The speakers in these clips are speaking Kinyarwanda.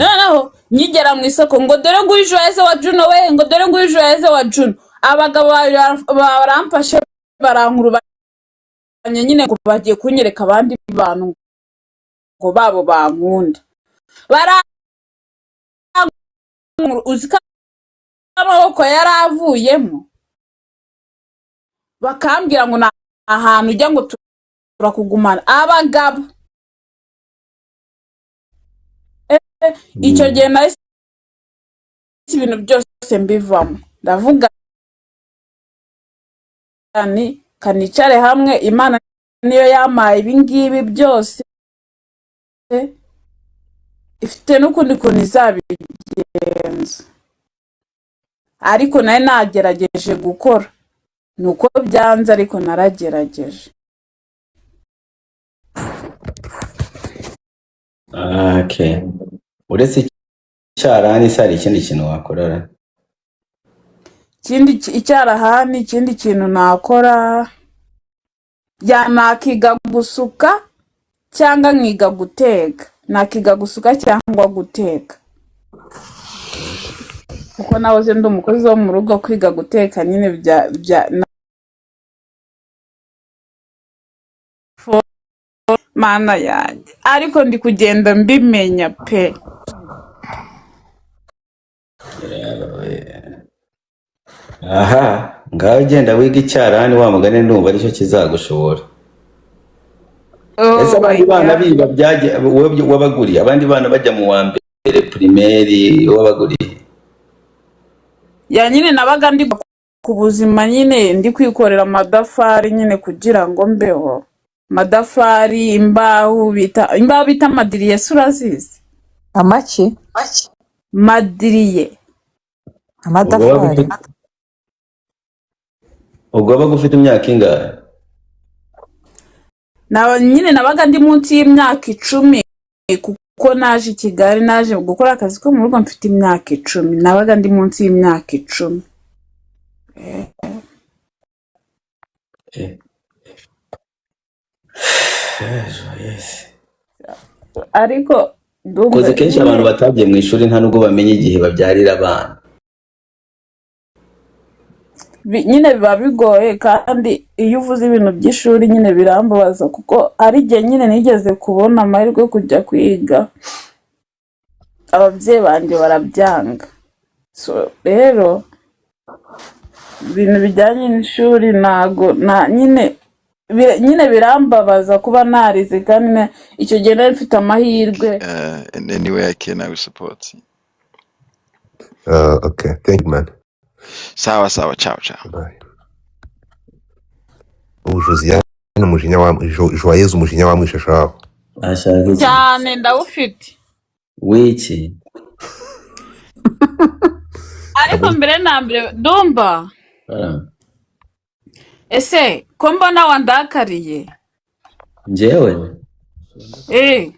Noneho nkigera mu isoko, ngo dore nguyu Joyeux wa Juno we, ngo dore nguyu Joyeux wa Juno. Abagabo babiri baramfashe, barankurubanye nyine, ngo bagiye kunyereka abandi bantu ngo babo bankunda. Uzi ko amaboko yari avuyemo, bakambwira ngo ni ahantu ujya, ngo turakugumana. Abagabo, icyo gihe nahise ibintu byose mbivamo, ndavuga ni kanicare hamwe, Imana niyo yampaye ibi ngibi byose, ifite n'ukundi kuntu izabigenza. Ariko nari nagerageje gukora, ni uko byanze, ariko naragerageje. Okay. Uretse icyarahani se, hari ikindi kintu wakora ra? Ikindi icyarahani, ikindi kintu nakora, ya nakiga gusuka cyangwa nkiga guteka. Nakiga gusuka cyangwa guteka, kuko nahoze ndi umukozi wo mu rugo. Kwiga guteka nyine bya mana yanjye, ariko ndi kugenda mbimenya pe. Aha ngaho ugenda wiga icyarahani, wa mugani, ndumva aricyo kizagushobora. Ese Oh abandi my bana God. biba byagiye, wowe wabaguriye, abandi bana bajya mu wa mbere primaire, wabaguriye? Ya, nyine nabaga ndi ku buzima nyine, ndi kwikorera amadafari nyine kugira ngo mbeho. Amadafari, imbaho bita, imbaho bita madiriye se, urazizi? Amaki? Madiriye. Ubwo wabaga Amadafari. ufite, ubwo wabaga ufite imyaka ingahe? Nyine nabaga ndi munsi y'imyaka 10, kuko naje i Kigali, naje gukora akazi ko mu rugo mfite imyaka 10. Nabaga ndi munsi y'imyaka 10. Joyeux. Ariko ndumva Koze kenshi nyine abantu batagiye mu ishuri nta nubwo bamenya igihe babyarira abana. Nyine biba bigoye, kandi iyo uvuze ibintu by'ishuri nyine birambabaza, kuko hari igihe nyine nigeze kubona amahirwe yo kujya kwiga, ababyeyi banjye barabyanga. So rero ibintu bijyanye n'ishuri ntago na nyine nyine birambabaza kuba narize, kandi icyo gihe nari mfite amahirwe. In any way I can, I will support. Okay, thank you, man. Sawa sawa, ciao ciao. Bye. Ubu Josiane, umujinya wa Joyeuse, umujinya wamwishe shaho. Ashaka iki? Cyane, ndawufite. Wiki? Ariko mbere na mbere, Dumba, Ah, ese ko mbona wandakariye? Njyewe? Eh.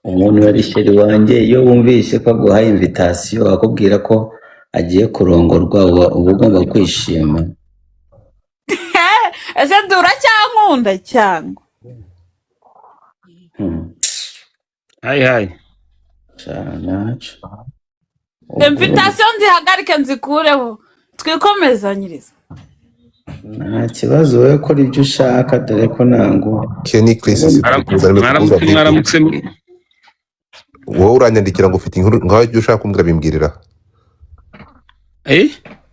Umuntu wari chéri wanjye, iyo wumvise ko aguhaye invitation akubwira ko agiye kurongorwa, uba ugomba kwishima. Ese uracyankunda cyangwa? Hayi hayi. Sha, naco ubwo Invitation nzihagarike, nzikureho, twikomezanyirize. Nta kibazo, wowe kora ibyo ushaka, dore ko nango Kenny Chris, turi kuza arimo kubuza. Mwaramutse. Big. Mwaramutse. Wowe uranyandikira ngo ufite inkuru, ngaho ibyo ushaka kumbwira bimbwirira. Eh.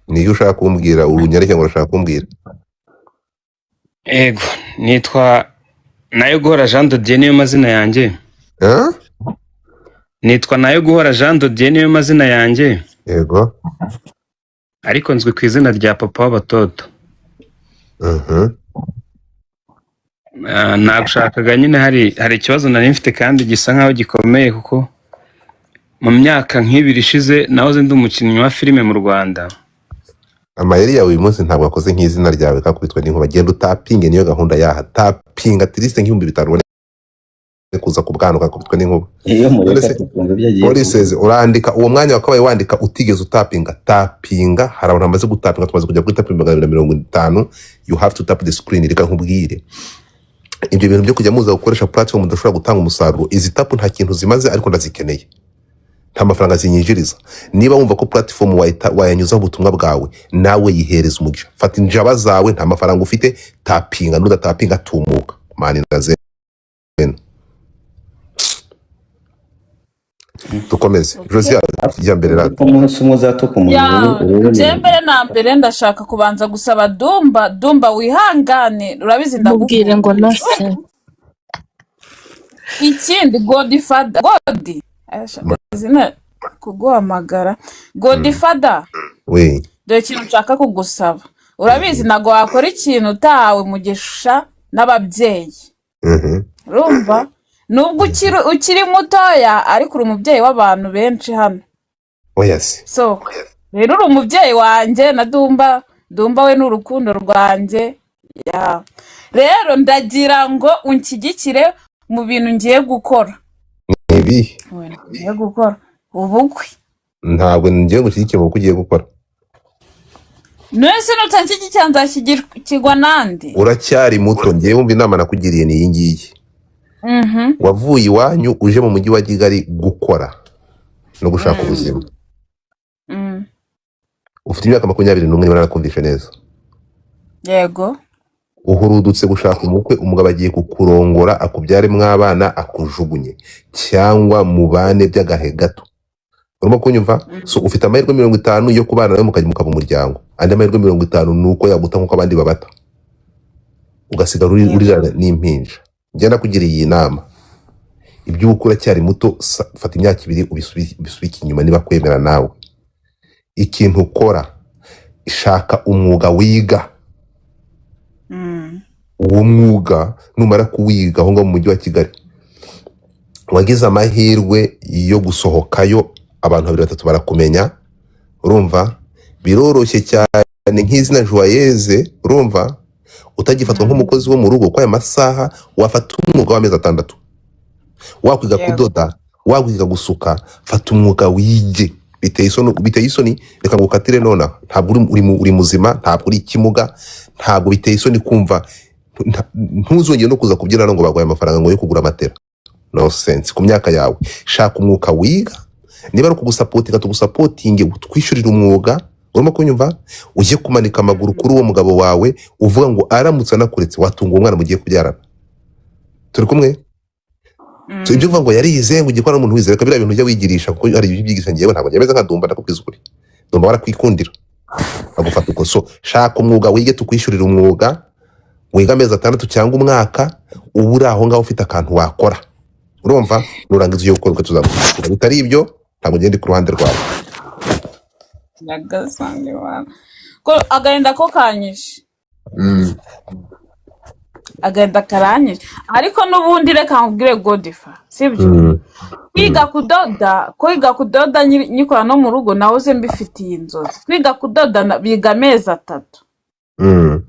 Niyo ushaka kumbwira, unyareke ngo urashaka kumbwira. Ego, nitwa Nayo Guhora Jean de Dieu, niyo mazina yanjye. Eh? Nitwa Nayo Guhora Jean de Dieu, niyo mazina yanjye. Yego. Ariko nzwi ku izina rya Papa w'Abatoto. Ah, nagushakaga nyine, hari ikibazo nari mfite kandi gisa nkaho gikomeye, kuko mu myaka nk'ibiri ishize nahoze ndi umukinnyi wa filime mu Rwanda. Amayeri yawe uyu munsi ntabwo akoze nk'izina ryawe kakubitwa n'inkuba. Genda utapinge, niyo gahunda yaha. Tapinga tiriste nk'ibihumbi 5000 ubone kuza ku bwana ukakubitwa n'inkuba. Iyo None mureka se tukumva ibyo agiye polices kuvuga. Urandika uwo mwanya wakabaye wandika utigeze utapinga. Tapinga, hari abantu bamaze gutapinga, tumaze kujya kuri tapinga 250. You have to tap the screen. Reka nkubwire, ibyo bintu byo kujya muza gukoresha platform mudashobora gutanga umusaruro, izi tap nta kintu zimaze, ariko ndazikeneye. Nta mafaranga zinyinjiriza. Niba wumva ko platform wayanyuzaho ubutumwa bwawe, nawe yihereza umugisha. Fata injaba zawe, nta mafaranga ufite, tapinga, nudatapinga tumuka mani na zeno. Dukomeze. Josia, jya mbere rata. Ko umunsi umwe uzatuka umuntu Ya, urebe njye neza. mbere na mbere ndashaka kubanza gusaba Dumba. Dumba, wihangane, urabizi Mubwire ngo ndagukunda. nase. Ikindi, Godfather, Godi, izina kuguhamagara Godfather, We. dore ikintu nshaka kugusaba. Urabizi ntabwo wakora ikintu utahawe umugisha n'ababyeyi. Urumva, nubwo ukiri mutoya, ariko uri umubyeyi w'abantu benshi hano. Oya se. So rero uri umubyeyi wanjye na Dumba. Dumba we ni urukundo rwanjye. Ya, rero ndagira ngo unshyigikire mu bintu ngiye gukora. Ni ibihe? Mu bintu ngiye gukora, ubukwe. Ntabwo ngiye gushyigikira mu bukwe ugiye gukora. Nese nutanshyigikira nzashyigikirwa nande? Uracyari muto. Ngiye wumva inama nakugiriye ni iyi ngiyi. Wavuye iwanyu uje mu mujyi wa Kigali gukora no gushaka ubuzima. Ufite imyaka 21, niba narakumvishe neza. Yego. Uhurudutse gushaka umukwe, umugabo agiye kukurongora akubyaremo abana akujugunye cyangwa mubane by'agahe gato. Urimo kunyumva? So ufite amahirwe 50 yo kubana nawe mukajya mukaba umuryango. Andi mahirwe 50 ni uko yaguta nk'uko abandi babata, ugasigara urirana n'impinja. Njya nakugiriye iyi nama, iby'ubukwe uracyari muto, fata imyaka 2 ubisubike inyuma niba kwemera nawe. Ikintu ukora, shaka umwuga wiga. Uwo mwuga numara kuwiga aho ngaho mu mujyi wa Kigali, wagize amahirwe yo gusohokayo, abantu babiri batatu barakumenya, urumva biroroshye cyane nk'izina Joyeuse, urumva utagifatwa nk'umukozi wo mu rugo ko aya masaha wafata umwuga w'amezi 6, wakwiga kudoda, wakwiga gusuka, fata umwuga wige. Biteye isoni, biteye isoni, reka ngukatire nonaha. Ntabwo uri muzima, ntabwo uri ikimuga, ntabwo biteye isoni kumva ntuzongere no kuza kubyina no ngo baguhaye amafaranga ngo yo kugura matera. No sense ku myaka yawe. Shaka umwuka wiga, niba ari ukugusapotinga tugusapotinge, twishyurire umwuga. Urimo kunyumva? Ujye kumanika amaguru kuri uwo mugabo wawe uvuga ngo aramutse anakuretse watunga umwana mugiye kubyarana. Turi kumwe? So ibyo uvuga ngo yarize, ngo ujye ukora n'umuntu wize, reka biriya bintu ujya wigirisha, kuko hari ibyo ubyigisha. Ngewe ntabwo njya nka Dumba, ndakubwiza ukuri, Dumba warakwikundira agufata uko. So shaka umwuga wige, tukwishyurire umwuga wiga amezi 6 cyangwa umwaka, uba uri aho ngaho ufite akantu wakora. Urumva, nurangiza ujye gukora ubukwe tuzagushyigikira. Bitari ibyo ntabwo ngenda ku ruhande rwawe. Nyagasani wana. Ko agahinda ko kanyishe. Agahinda karanyishe, ariko n'ubundi reka nkubwire Godifa, sibyo? Kwiga kudoda nyikora no mu rugo, nawe uze mbifitiye inzozi. Kwiga kudoda biga amezi 3.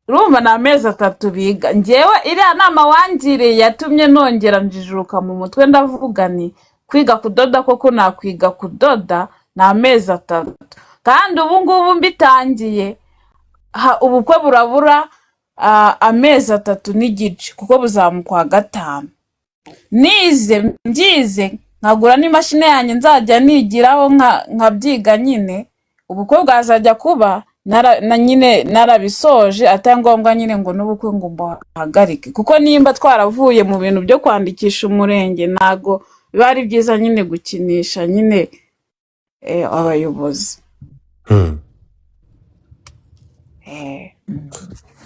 Urumva, ni amezi 3 biga. Njyewe iriya nama wangiriye yatumye nongera njijuka mu mutwe, ndavuga ni kwiga kudoda koko nakwiga kudoda ni amezi 3, kandi ubu ngubu mbitangiye, ubukwe burabura amezi 3 n'igice, kuko buzaba kwa 5. Nize mbyize nkagura n'imashini yanjye nzajya nigiraho nkabyiga nyine, ubukwe bwazajya kuba na nyine narabisoje, atari ngombwa nyine ngo n'ubukwe ngo mbuhagarike, kuko nimba twaravuye mu bintu byo kwandikisha umurenge, ntago biba ari byiza nyine gukinisha nyine abayobozi.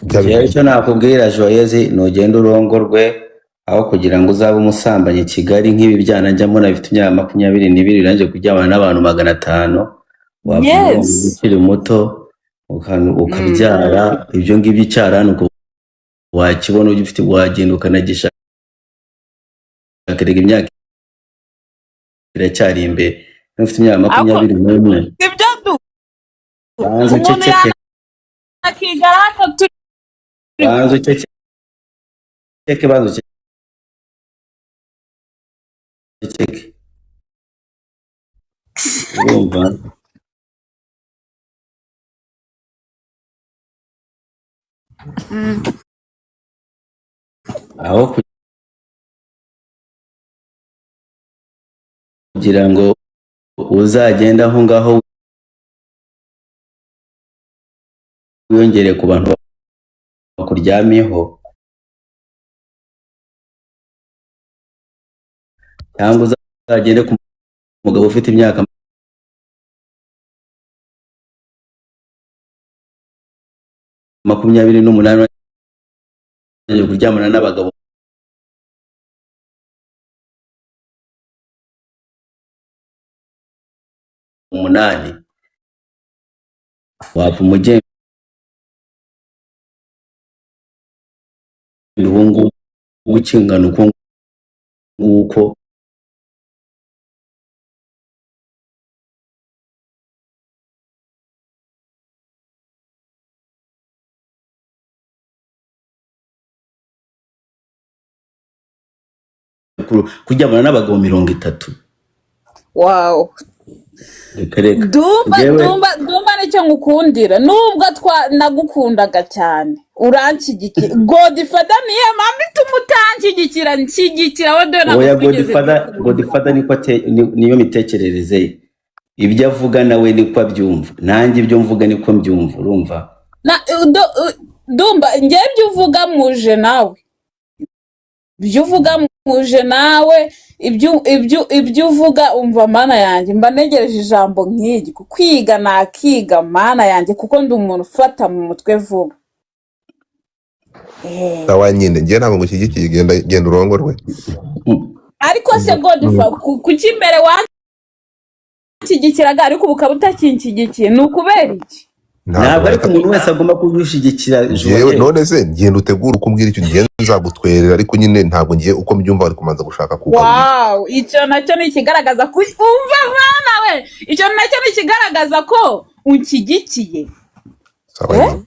Bya Njyewe icyo nakubwira Joyeuse, nugenda urongorwe aho kugira ngo uzabe umusambanyi i Kigali nk'ibi byana njya mbona bifite imyaka 22 birangije kuryamana n'abantu 500, wava Yes. ukiri muto ukabyara ibyo ngibyo icyarani uko wakibona ugifite wagenda ukanagishaka, erega imyaka iracyari imbere. Niba ufite imyaka Ako 21, sibyo du banza umuntu uceceke, yanakigara hano turi banza uceceke, banza uceceke, urumva? Aho Kugira ngo uzagende aho ngaho wiyongere ku bantu bakuryamiyeho, cyangwa uzagende ku mugabo ufite imyaka 28 urangije kuryamana n'abagabo 8, wapfa umugenda ubu ngubu ukingana uko nguko. Kuryamana n'abagabo 30. Wow. Reka reka. Dumba. Njyewe Dumba, Dumba, nicyo ngukundira, nubwo twa nagukundaga cyane, uranshyigikira. Godfather niyo mpamvu ituma utanshyigikira, nshyigikira we dore ntabwo Oya. twigeze Godfather, dukunda. Godfather niko niyo mitekerereze ye, ibyo avuga nawe niko abyumva, nanjye ibyo mvuga niko mbyumva, urumva? Na Dumba, njyewe ibyo uvuga muje nawe, ibyo uvuga muje nawe, ibyo uvuga, umva mana yanjye, mba ntegereje ijambo nk'iryo. Kwiga nakiga, mana yanjye, kuko ndi umuntu ufata mu mutwe vuba. Sawa nyine, njye ntabwo ngushyigikiye. Genda, genda urongorwe. Ariko se Godfa, kuki imbere wanshyigikiraga ariko ubu ukaba utakinshyigikiye, ni ukubera iki? Ntabwo Ntabwo ariko bareka. umuntu wese agomba kugushyigikira. Njyewe Joye. None se genda utegure uko umbwira icyo ngiye, nzagutwerera, ariko nyine ntabwo ngiye uko mbyumva, bari kumanza gushaka kugarura. Wow, icyo nacyo ni ikigaragaza ko umva mwana we, icyo nacyo ni ikigaragaza ko unshyigikiye. Sawa Eh? nyine.